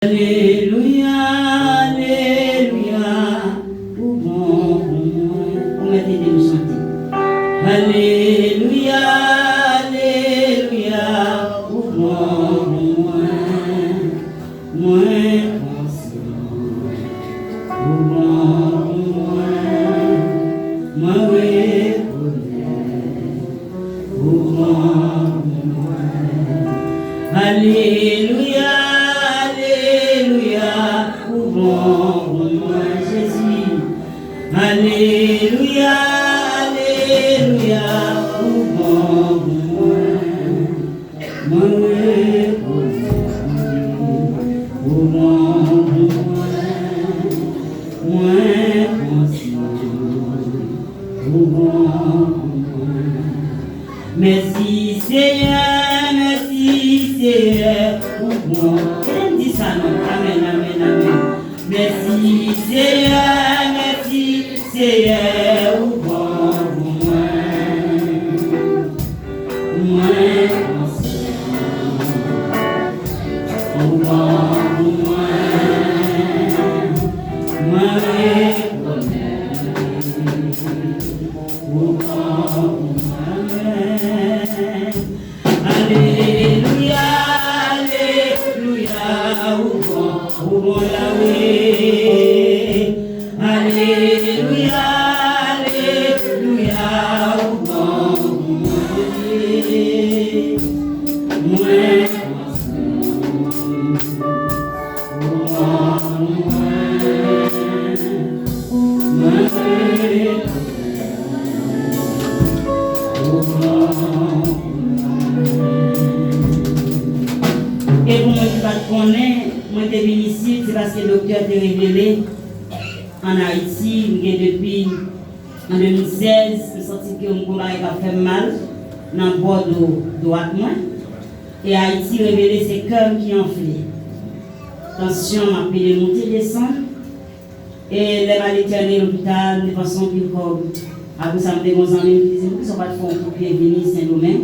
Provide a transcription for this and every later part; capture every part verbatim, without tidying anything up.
Alelouya, alelouya, ou bon pou mwen. Ou mèt ede m chante. Alelouya, alelouya, ou bon pou mwen. Mwen konsyan ou bon pou mwen. Mwen rekonèt ou bon pou mwen. Alelouya, alelouya, ou bon pou mwen, Jezi. Alelouya, alelouya, ou bon pou mwen. Mwen rekonèt ou bon pou mwen. Mwen konsyan ou bon pou mwen. Mèsi Seyè, mèsi Seyè, ou bon. Ede m di sa non. Amèn, amèn, amèn. Mèsi Seyè, mèsi Seyè, ou bon pou mwen. Mwen konsyan ou bon pou mwen. Mwen rekonèt ou bon pou mwen. Alelouya, alelouya, ou bon, ou bon Yahweh. Alelouya, alelouya, ou bon pou mwen. Mwen konsyan ou bon pou mwen. Mwen rekonèt ou bon pou mwen. E pou moun ki pa t konnen, mwen te vin isit, se paske doktè te revele ann Ayiti, m gen depi an de mil sèz, m santi ke m gon bagay k ap fè m mal nan bò do dwat mwen. E Ayiti revele se kè m ki anfle. Tansyon m ap pede monte desann. E lè m al entène lopital, m te panse anpil kòb. Apre sa, m te gon zanmi m ki di m, "Poukisa w pa t fè yon kout pye vini Sendomeng?"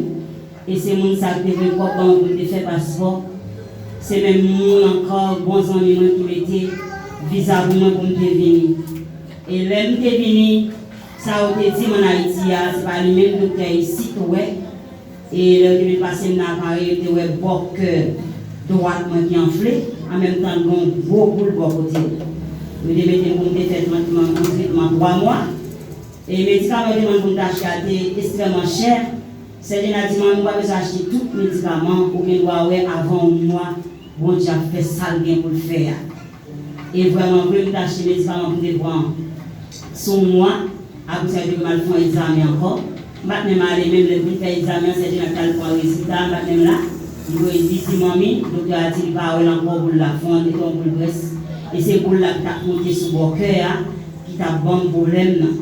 E se moun sa ki te voye kòb ban mwen pou m te fè paspò. Se menm moun ankò, bon zanmi mwen ki mete viza pou mwen pou m te vini. E lè m te vini, sa yo te di m ann Ayiti a, se pa li menm doktè isit ou wè. E lè yo te vin pase m nan aparèy, yo te wè bò kè dwat mwen ki anfle, an menm tan l gen yon gwo boul bò kote l. Yo te mete m pou m te fè tretman, yon tretman twa mwa. E medikaman yo te mande pou m te achte a te ekstrèmman chè. Sè Djena di m, "Manmi, ou pa bezwen achte tout medikaman, ou gen dwa wè avan yon mwa, Bondye ap fè sa l gen pou l fè a." E vrèman vre, m te achte medikaman pou m te pran sou yon mwa. Apre sa, yo te voye m al fè yon egzamen ankò. M pa t menm ale, menm lè m fin fè egzamen an, Sè Djena t al pran rezilta a, m pa t menm la. Li voye di, di, "Manmi, doktè a di li pa wè l ankò, boul la fonn, li te yon boul grès." E se boul la ki t ap monte sou bò kè a, ki t ap ban m pwoblèm nan.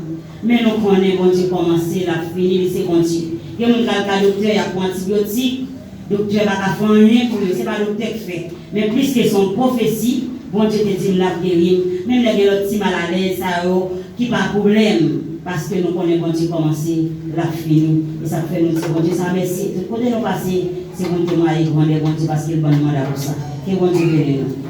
Men nou konnen Bondye kòmanse, l ap fini, li se Bondye. Gen moun k al ka doktè, y ap pran antibyotik, doktè pa ka fè anyen pou yo, se pa doktè k fè. Men pliske se yon pwofesi, Bondye te di m l ap geri m. Menm lè gen lòt ti malalèz sa yo, ki pa pwoblèm, paske nou konnen Bondye kòmanse, l ap fini. E sa k fè nou di Bondye sa mèsi. Tout kote nou pase, se pou n temwaye grandè Bondye, paske l ban nou manda pou sa. Ke Bondye beni nou.